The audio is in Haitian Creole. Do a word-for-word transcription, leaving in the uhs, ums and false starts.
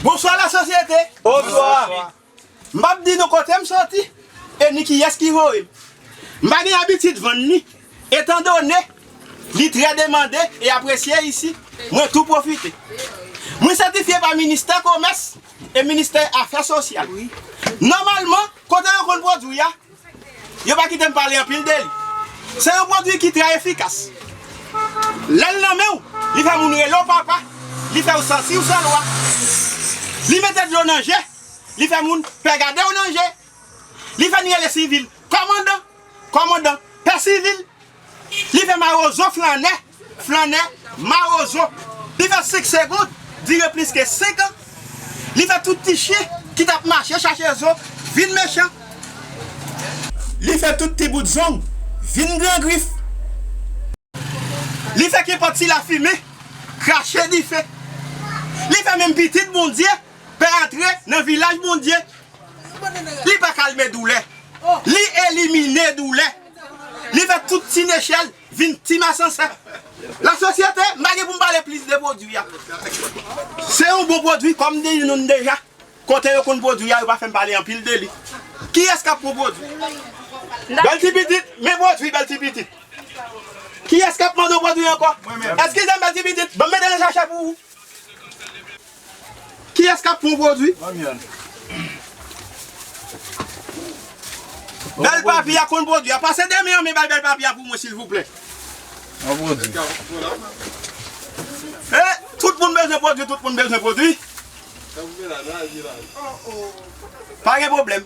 Bonswa lasosyete. Bonswa. M p ap di nou kote m soti e ni kiyès ki voye m. M pa gen abitid vann li, etandone li trè demande e apresye isi, mwen tou pwofite. Mwen sètifye pa Ministè Komès e Ministè Afè Sosyal. Nòmalman, kote yo konn pwodui a, yo pa kite m pale anpil de li. Se yon pwodui ki trè efikas. Lè l nan men w, li fè moun rele w papa, li fè w santi w se lwa. Li mete dlo nan je, li fè moun pè gade w nan je. Li fè n rele sivil kòmandan, kòmandan pè sivil. Li fè mawozo flannè, flannè mawozo. Li fè senk segond dire plis ke senk an. Li fè tout ti chen ki t ap mache chache zo vin mechan. Li fè tout ti bout zong vin gran grif. Li fè kenpòt ti lafimen krache dife. Li fè menm pitit Bondye pè antre nan vilaj Bondye. Li pa kalme doulè. Li elimine doulè. Li fè tout ti nechèl vin ti masansè. Lasosyete, m pa gen pou m pale plis de pwodui a. Se yon bon pwodui, kòm m te di nou deja. Kote yo konn pwodui a, yo pa fè m pale anpil de li. Kiyès k ap pran pwodui? Bèl ti pitit, men pwodui bèl ti pitit. Kiyès k ap mande yon pwodui ankò? Eskize m, bèl ti pitit, ban m mete nan chache pou ou. Kiyès k ap pran pwodui? Bèl papi a konn pwodui a. Pase de men an, men bay bèl papi a pou mwen, silvouplè. Yon pwodui. Eh, tout moun bezwen pwodui, tout moun bezwen pwodui. Pa gen pwoblèm.